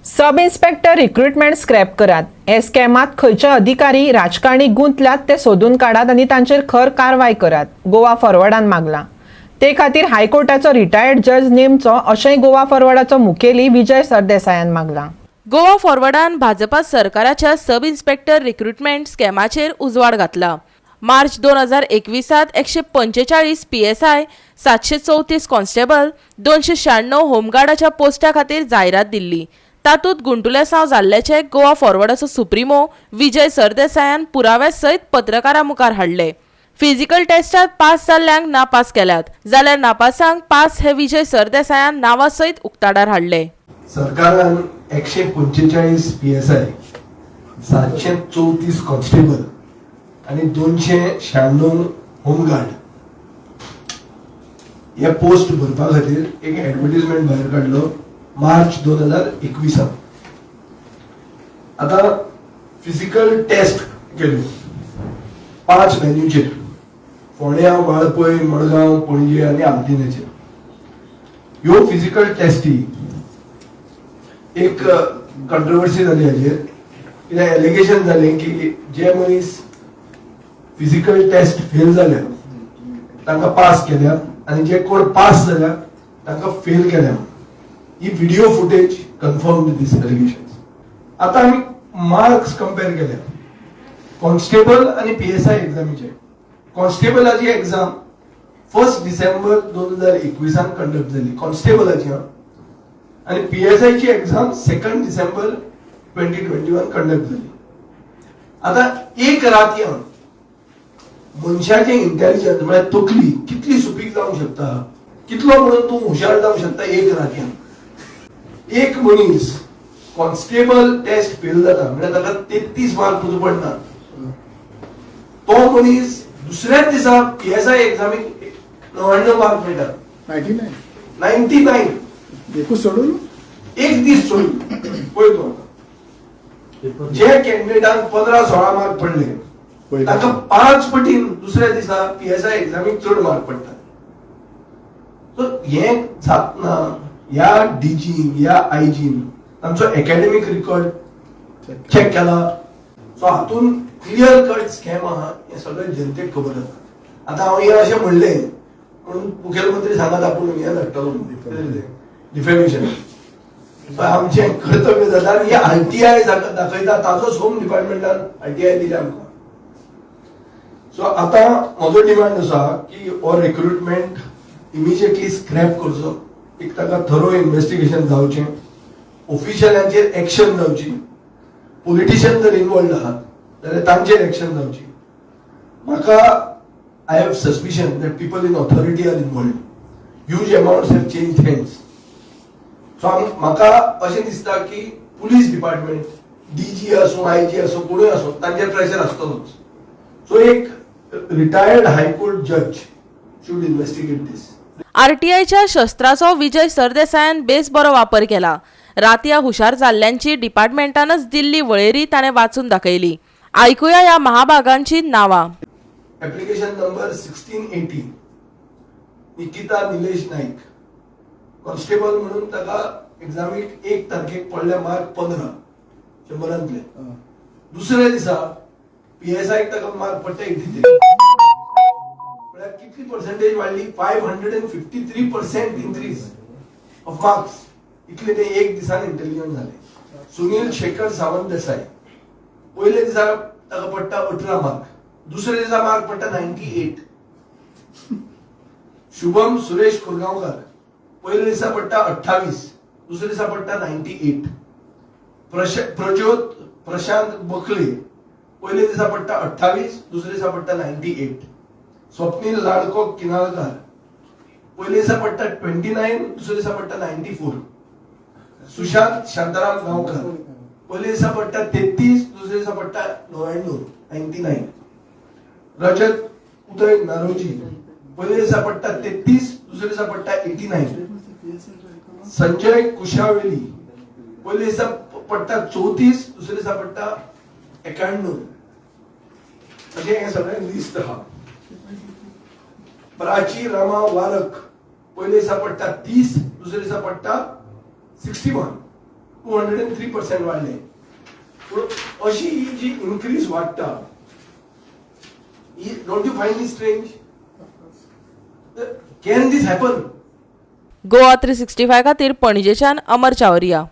Sub inspector recruitment scrap करात. हे स्कॅमात खंयचे अधिकारी, राजकारणी गुंतल्यात ते सोदून काडात आनी तांचेर खर कारवाय करात, गोवा फॉरवर्डान मागला. ते खातीर हायकोर्टाचो रिटायर्ड जज नेमचो, अशेंय गोवा फॉरवर्डाचो मुखेली विजय सरदेसायान मागलां. गोवा फॉरवर्डान भाजपा सरकाराच्या सब इन्स्पेक्टर रिक्रुटमेंट स्कॅमाचेर उजवाड घातला. मार्च 2021त 145 पीएसआय, 734 कॉन्स्टेबल, 296 होमगार्डाच्या पोस्टा खातीर जायरात दिल्ली. तातूंत गुंटुलेसांव जाल्ल्याचें गोवा फॉरवर्डाचो सुप्रिमो विजय सरदेसायान पुराव्या सयत पत्रकारां मुखार हाडले. फिजिकल टेस्टात पास जाल्ल्यांक नापास केल्यात, जाल्यार नापासांक पास हे विजय सरदेसायान नांवा सयत उक्ताडार हाडले. सरकारान 145 पीएसआय, 734 कॉन्स्टेबल आणि 296 होमगार्ड हे पोस्ट भरपा खातीर एक ऍडव्हर्टीजमेंट भायर काडलो मार्च 2021. आतां फिजिकल टेस्ट केल्यो पांच व्हेन्यूचेर, फोंड्या, वाळपय, मडगांव, पणजे आनी आल्तिन्याचेर. ह्यो फिजिकल टेस्टी एक कंट्रोवर्सी जाली हाजेर. कित्याक एलिगेशन जालें की जे मनीस फिजिकल टेस्ट फेल जाल्या तांकां पास केल्या आनी जे कोण पास जाल्या तांकां फेल केल्या. ही video footage confirm these allegation. आतां आमी मार्क्स कंपेर केल्या कॉन्स्टेबल आनी पीएसआय एग्जामीचे. कॉन्स्टेबलाची एग्जाम 1 डिसेंबर 2021 कंडक्ट जाली कॉन्स्टेबलाची हा, आणि पीएसआयची exam 2 December 2021 conduct जाली. आता एक रातयान मनशाचें इंटेलिजन्स म्हळ्यार तकली कितली सुपीक जावंक शकता, कितलो म्हणून तूं हुशार जावंक शकता. एक रातयान एक मनीस कॉन्स्टेबल टेस्ट फेल जाता, म्हळ्यार ताका 33 मार्क पसून पडना, तो मनीस दुसऱ्याच दिसा पीएसआय एग्जामीक 99 मार्क मेळटा. 99. 99. एकूच सोडून. एक दीस सोडून. पळय तूं, आतां जे कॅन्डिडेटांक 15-16 मार्क पडले पयले. ताका पांच पटीन दुसऱ्या दिसा पीएसआय एग्जामीक चड मार्क पडटा. सो हें जातना ह्या डीजीन, ह्या आयजीन तांचो एकॅडमीक रिकॉर्ड चेक केला? सो हातून क्लियर कट स्कॅम आहा, हें सगळें जनतेक खबर आसा. आतां हांव हें अशें म्हणलें म्हणून मुखेलमंत्री सांगात आपूण हें धाडटलो, डिफेमेशन. आमचें कर्तव्य जाता आनी आरटीआय दाखयता, ताचोच होम डिपार्टमेंटान आरटीआय दिल्या आमकां. सो आतां म्हजो डिमांड आसा की हो रिक्रुटमेंट इमिजिएटली स्क्रॅप करचो, एक ताका थरो इन्व्हेस्टिगेशन जावचें, ऑफिशियलांचेर एक्शन जावची, पॉलिटिशियन जर इन्वॉल्ड आहात जाल्यार तांचेर एक्शन जावची. म्हाका I have suspicion that people in authority are involved. Huge amounts have changed hands. So म्हाका अशें दिसता की पुलीस डिपार्टमेंट, डीजी आसूं, आयजी आसूं, कोणूय आसूं, तांचेर प्रेशर आसतलोच. सो एक retired high court judge should investigate this. आरटीआयच्या शस्त्राचो विजय सरदेसायान बेस बरो वापर केला. रातया हुशार जाल्ल्यांची डिपार्टमेंटानच दिल्ली वळेरी ताणें वाचून दाखयली. आयकुया ह्या महाभागांची नांवां. Application number 1680, Nikita Nilesh Naik, constable म्हणून ताका एग्जामीक 1 तारखेक पडले मार्क 15 100रांतले. दुसऱ्या दिसा पीएसआय ताका मार्क पडटा 83. म्हळ्यार कितली पर्सेंटेज वाडली? 553% increase of marks. इतले ते एक दिसान इंटेलिजंट झाले. सुनील शेखर सावंत देसाई, पयल्या दिसा ताका पडटा 18 मार्क, दुसऱ्या दिसा मार्क पडटा 98. शुभम सुरेश कोरगांवकर, पयल्या दिसा पडटा 28, दुसऱ्या दिसा पडटा 98. प्रज्योत प्रशांत बकले, पयल्या दिसा पडटा 28, दुसऱ्या दिसा पडटा 98. स्वप्नील लाडको किनाळकर, पयल्या दिसा पडटा 29, दुसऱ्या दिसा पडटा 94. सुशांत शांताराम गांवकर, पयल्या दिसा पडटा 33, दुसऱ्या दिसा पडटा 99, 99. रजत उदय नारोजी, पयल्या दिसा पडटा 33, दुसऱ्या दिसा पडटा 89. संजय कुशावेली, पयल्या दिसा पडटा 34, दुसऱ्या दिसा पडटा 91. अशें हें सगळें लिस्ट आहा. प्राची रमा वारक, पयल्या दिसा पडटा 30, दुसऱ्या दिसा पडटा 61. 203% वाडले. पूण अशी ही जी इन्क्रीज वाडटा ही, don't you find it strange? Can this happen? Goa 365 खातीर पणजेच्यान अमर चावरिया.